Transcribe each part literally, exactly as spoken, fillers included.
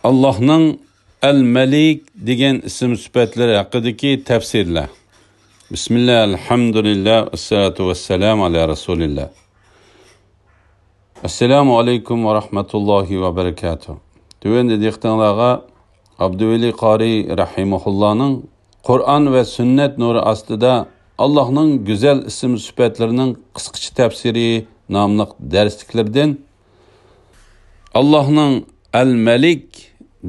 ئاللاھنىڭ ئەل-مەلىك دېگەن ئىسىم سۈپەتلىرى ھەققىدىكى تەپسىرلەر. بىسمىللا، ئەلھەمدۇلىللا، ۋەسسالاتۇ ۋەسسالامۇ ئالا رەسۇلىللا. ئەسسالامۇ ئەلەيكۇم ۋە رەھمەتۇللاھى ۋە بەرىكاتۇھ. تۆۋەندە دىققىتىڭلارغا ئابدۇۋەلى قارىي رەھىمەھۇللانىڭ قۇرئان ۋە سۈننەت نۇرى ئاستىدا ئاللاھنىڭ گۈزەل ئىسىم سۈپەتلىرىنىڭ قىسقىچە تەپسىرى ناملىق دەرسلىكلىرىدىن، ئاللاھنىڭ ئەل-مەلىك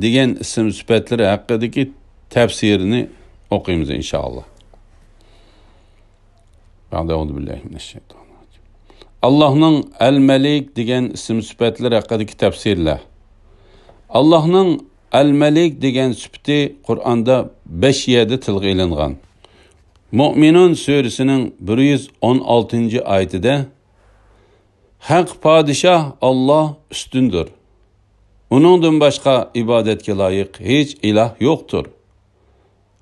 دېگەن ئىسىم سۈپەتلىرى ھەققىدىكى تەپسىرىنى ئوقۇيمىز، ئىنشائاللا. بەئدە، ئەئۇزۇ بىللاھى مىنەششەيتانىررەجىم. ئاللاھنىڭ ئەل-مەلىك دېگەن ئىسىم سۈپەتلىرى ھەققىدىكى تەپسىرلەر. ئاللاھنىڭ ئەل-مەلىك دېگەن سۈپىتى قۇرئاندا بەش يەردە تىلغا ئېلىنغان. مۇئمىنۇن سۈرىسىنىڭ بىر يۈز ئون ئالتىنچى ئايىتىدە، ھەق پادىشاھ ئاللاھ ئۈستۈندۇر. ئۇنىڭدىن باشقا ئىبادەتكە لايىق ھېچ ئىلاھ يوقتۇر.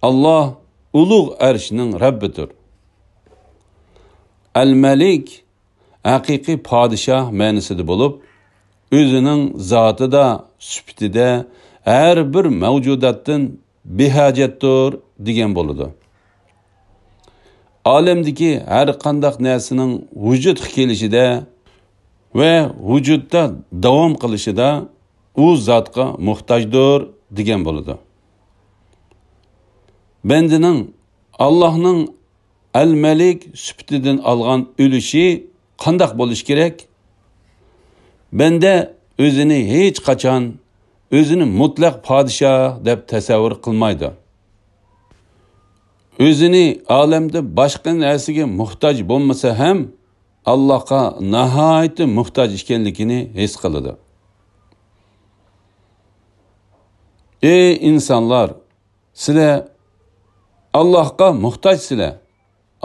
ئاللاھ ئۇلۇغ ئەرشنىڭ رەببىدۇر. ئەل-مەلىك ھەقىقىي پادىشاھ مەنىسىدە بولۇپ، ئۆزىنىڭ زاتىدا، سۈپىتىدە ھەر بىر مەۋجۇداتتىن بىھاجەتتۇر دېگەن بولىدۇ. ئالەمدىكى ھەر قانداق نەرسىنىڭ ۋۇجۇدقا كېلىشىدە ۋە ۋۇجۇدتا داۋام قىلىشىدا ئۇ زاتقا موھتاجدۇر دېگەن بولىدۇ. بەندىنىڭ ئاللاھنىڭ ئەل-مەلىك سۈپىتىدىن ئالغان ئۈلۈشى قانداق بولۇشى كېرەك؟ بەندە ئۆزىنى ھېچقاچان ئۆزىنى مۇتلەق پادىشاھ دەپ تەسەۋۋۇر قىلمايدۇ. ئۆزىنى ئالەمدە باشقا نەرسىگە موھتاج بولمىسا ھەم، ئاللاھقا ناھايىتى موھتاج ئىكەنلىكىنى ھېس قىلىدۇ. ئەي ئىنسانلار! سىلەر ئاللاھقا موھتاجسىلەر.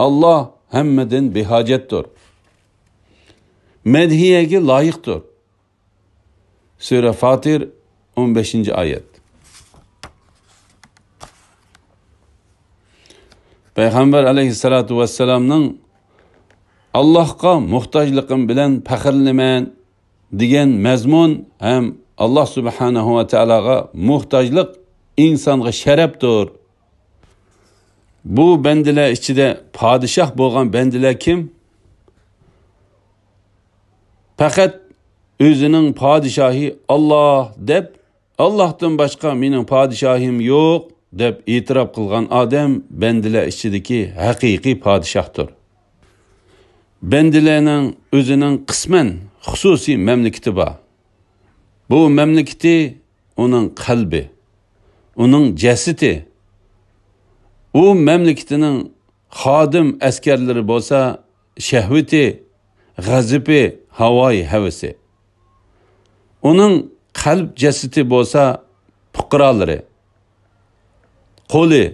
ئاللاھ ھەممىدىن بىھاجەتتۇر. مەدھىيەگە لايىقتۇر. سۈرە فاتىر، ئون بەشىنچى ئايەت. پەيغەمبەر ئەلەيھىسسالاتۇ ۋەسسالامنىڭ ئاللاھقا موھتاجلىقىم بىلەن پەخىرلىنىمەن دېگەن مەزمۇن ھەم ئاللاھ سۇبھانەھۇ ۋە تائالاغا موھتاجلىق ئىنسانغا شەرەپتۇر. بۇ بەندىلەر ئىچىدە پادىشاھ بولغان بەندىلەر كىم؟ پەقەت ئۆزىنىڭ پادىشاھى ئاللاھ دەپ، ئاللاھتىن باشقا مېنىڭ پادىشاھىم يوق دەپ ئېتىراپ قىلغان ئادەم بەندىلەر ئىچىدىكى ھەقىقىي پادىشاھتۇر. بەندىلەرنىڭ ئۆزىنىڭ قىسمەن خۇسۇسىي مەملىكىتى بار. بۇ مەملىكىتى ئۇنىڭ قەلبى، ئۇنىڭ جەسىتى. ئۇ مەملىكىتىنىڭ خادىم ئەسكەرلىرى بولسا شەھۋىتى، غەزىپى، ھاۋايى ھەۋىسى. ئۇنىڭ قەلب جەسىتى بولسا پۇقرالىرى، قولى،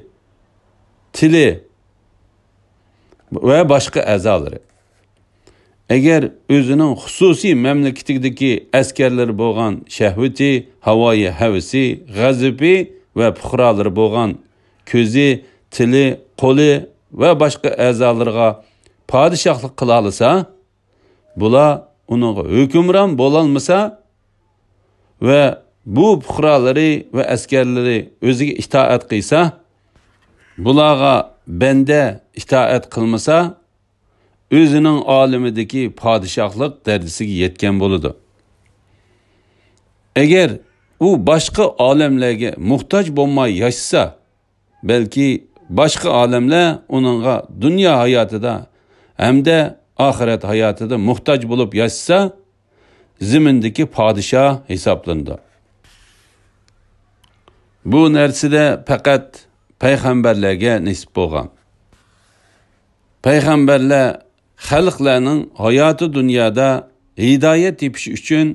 تىلى ۋە باشقا ئەزالىرى. ئەگەر ئۆزىنىڭ خۇسۇسىي مەملىكىتىدىكى ئەسكەرلىرى بولغان شەھۋىتى، ھاۋايى ھەۋىسى، غەزىپى ۋە پۇقرالىرى بولغان كۆزى، تىلى، قولى ۋە باشقا ئەزالىرىغا پادىشاھلىق قىلالىسا، بۇلار ئۇنىڭغا ھۆكۈمران بولالمىسا ۋە بۇ پۇقرالىرى ۋە ئەسكەرلىرى ئۆزىگە ئىتائەت قىلسا، بۇلارغا بەندە ئىتائەت قىلمىسا، ئۆزىنىڭ ئالىمىدىكى پادىشاھلىق دەرىجىسىگە يەتكەن بولىدۇ. ئەگەر ئۇ باشقا ئالەملەرگە موھتاج بولماي ياشىسا، بەلكى باشقا ئالەملەر ئۇنىڭغا دۇنيا ھاياتىدا ھەمدە ئاخىرەت ھاياتىدا موھتاج بولۇپ ياشىسا، زېمىندىكى پادىشاھ ھېسابلىنىدۇ. بۇ نەرسىدە پەقەت پەيغەمبەرلەرگە نېسىپ بولغان. پەيغەمبەرلەر خەلقلەرنىڭ ھاياتى دۇنيادا ھىدايەت تېپىشى ئۈچۈن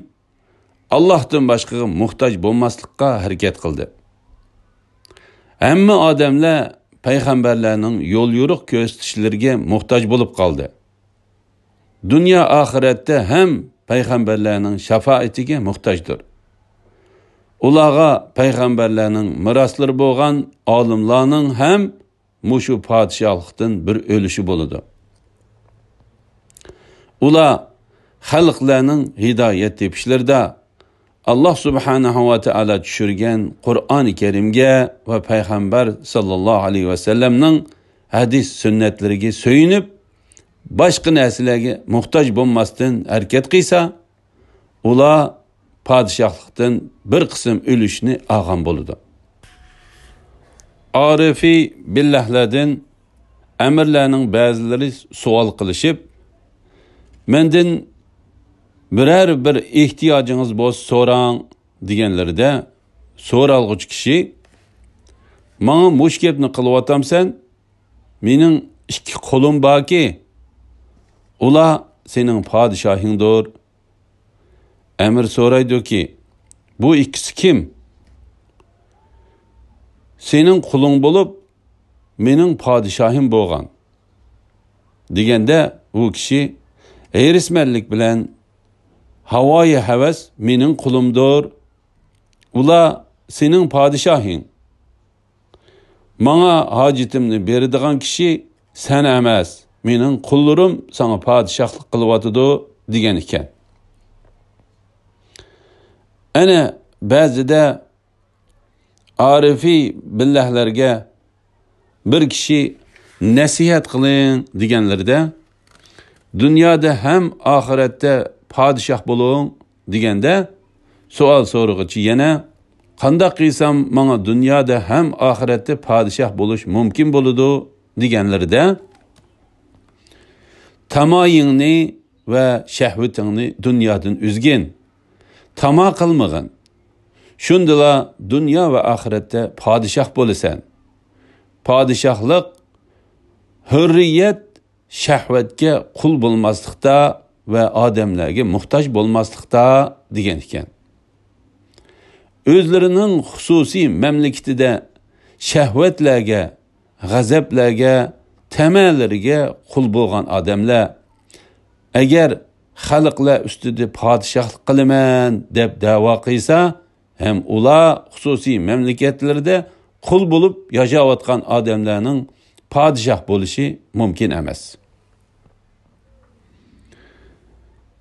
ئاللاھتىن باشقىغا موھتاج بولماسلىققا ھەرىكەت قىلدى. ھەممە ئادەملەر پەيغەمبەرلەرنىڭ يول يورۇق كۆرسىتىشلىرىگە موھتاج بولۇپ قالدى. دۇنيا ئاخىرەتتە ھەم پەيغەمبەرلەرنىڭ شاپائىتىگە موھتاجدۇر. ئۇلارغا پەيغەمبەرلەرنىڭ مىراسلىرى بولغان ئالىملارنىڭ ھەم مۇشۇ پادىشاھلىقتىن بىر ئۈلۈشى بولىدۇ. ئۇلار خەلقلەرنىڭ ھىدايەت تېپىشلىرىدا ئاللاھ سۇبھانەھۇ ۋە تائالا چۈشۈرگەن قۇرئانى كەرىمگە ۋە پەيغەمبەر ساللاللاھۇ ئەلەيھى ۋەسەللەمنىڭ ھەدىس سۈننەتلىرىگە سۆيۈنۈپ، باشقا نەرسىلەرگە موھتاج بولماستىن ھەرىكەت قىلسا، ئۇلار پادىشاھلىقتىن بىر قىسىم ئۈلۈشنى ئالغان بولىدۇ. ئارىفى بىللاھلاردىن ئەمىرلەرنىڭ بەزىلىرى سوئال قىلىشىپ، مەندىن بىرەر بىر ئېھتىياجىڭىز بولسا سوراڭ، دېگەنلىرىدە، سورالغۇچى كىشى، ماڭا مۇشۇ گەپنى قىلىۋاتامسەن؟ مېنىڭ ئىككى قولۇم باركى، ئۇلار سېنىڭ پادىشاھىڭدۇر. ئەمىر سورايدۇكى، بۇ ئىككىسى كىم؟ سېنىڭ قۇلۇڭ بولۇپ، مېنىڭ پادىشاھىم بولغان، دېگەندە، ئۇ كىشى ھېرىسمەنلىك بىلەن، ھاۋايى ھەۋەس مېنىڭ قۇلۇمدۇر. ئۇلار سېنىڭ پادىشاھىڭ. ماڭا ھاجىتىمنى بېرىدىغان كىشى سەن ئەمەس، مېنىڭ قۇللىرىم ساڭا پادىشاھلىق قىلىۋاتىدۇ، دېگەن ئىكەن. ئەنە بەزىدە ئارىفى بىللاھلارغا بىر كىشى نەسىھەت قىلىڭ دېگەنلىرىدە، دۇنيادا ھەم ئاخىرەتتە پادىشاھ بولۇڭ دېگەندە، سوئال سورىغۇچى يەنە، قانداق قىلسام ماڭا دۇنيادا ھەم ئاخىرەتتە پادىشاھ بولۇش مۇمكىن بولىدۇ؟ دېگەنلىرىدە، تامايىڭنى ۋە شەھۋىتىڭنى دۇنيادىن ئۈزگىن، تاما قىلمىغىن. شۇندىلا دۇنيا ۋە ئاخىرەتتە پادىشاھ بولىسەن. پادىشاھلىق، ھۆررىيەت شەھۋەتكە قۇل بولماسلىقتا ۋە ئادەملەرگە موھتاج بولماسلىقتا، دېگەن ئىكەن. ئۆزلىرىنىڭ خۇسۇسىي مەملىكىتىدە شەھۋەتلەرگە، غەزەپلەرگە، تەمەلىرىگە قۇل بولغان ئادەملەر، ئەگەر خەلقلەر ئۈستىدە پادىشاھلىق قىلىمەن دەپ دەۋا قىلسا، ھەم ئۇلار خۇسۇسىي مەملىكەتلىرىدە قۇل بولۇپ ياشاۋاتقان ئادەملەرنىڭ پادىشاھ بولۇشى مۇمكىن ئەمەس.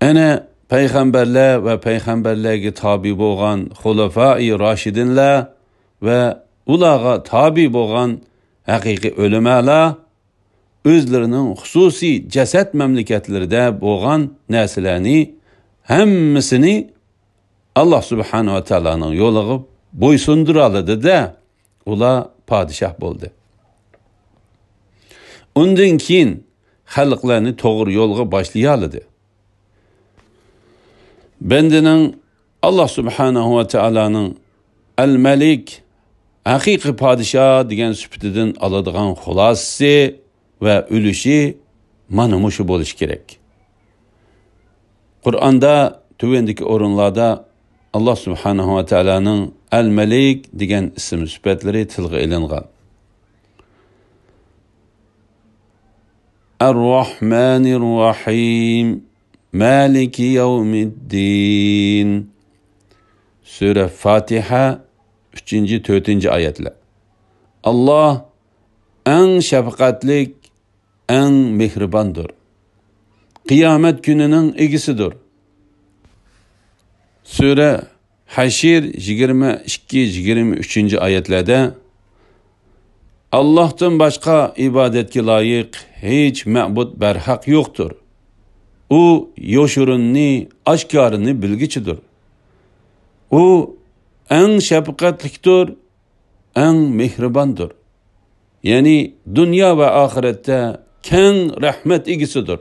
ئەنە پەيغەمبەرلەر ۋە پەيغەمبەرلەرگە تابىي بولغان خۇلەفائى راشىدىنلار ۋە ئۇلارغا تابىي بولغان ھەقىقىي ئۆلىمالار ئۆزلىرىنىڭ خۇسۇسىي جەسەت مەملىكەتلىرىدە بولغان نەرسىلەرنى ھەممىسىنى ئاللاھ سۇبھانەھۇ ۋە تائالانىڭ يولىغا بويسۇندۇرالىدى-دە، ئۇلار پادىشاھ بولدى. ئۇندىن كېيىن خەلقلەرنى توغرا يولغا باشلىيالىدى. بەندىنىڭ ئاللاھ سۇبھانەھۇ ۋە تائالانىڭ ئەل مەلىك، ھەقىقىي پادىشاھ دېگەن سۈپىتىدىن ئالىدىغان خۇلاسىسى ۋە ئۈلۈشى مانا مۇشۇ بولۇشى كېرەك. قۇرئاندا تۆۋەندىكى ئورۇنلاردا ئاللاھ سۇبھانەھۇ ۋە تائالانىڭ ئەل مەلىك دېگەن ئىسىم سۈپەتلىرى تىلغا ئېلىنغان. ئەر-راھمانىر راھىم. مالىكى يەۋمىددىن. سۈرە فاتىھە، ئۈچىنچى، تۆتىنچى ئايەتلەر. ئاللاھ ئەڭ شەپقەتلىك، ئەڭ مېھرىباندۇر. قىيامەت كۈنىنىڭ ئىگىسىدۇر. سۈرە ھەشر، يىگىرمە ئىككى، يىگىرمە ئۈچىنچى ئايەتلەردە، ئاللاھتىن باشقا ئىبادەتكە لايىق ھېچ مەبۇد بەرھەق يوقتۇر. ئۇ يوشۇرۇننى، ئاشكارىنى بىلگۈچىدۇر. ئۇ ئەڭ شەپقەتلىكتۇر، ئەڭ مېھرىباندۇر. يەنى دۇنيا ۋە ئاخىرەتتە كەڭ رەھمەت ئىگىسىدۇر.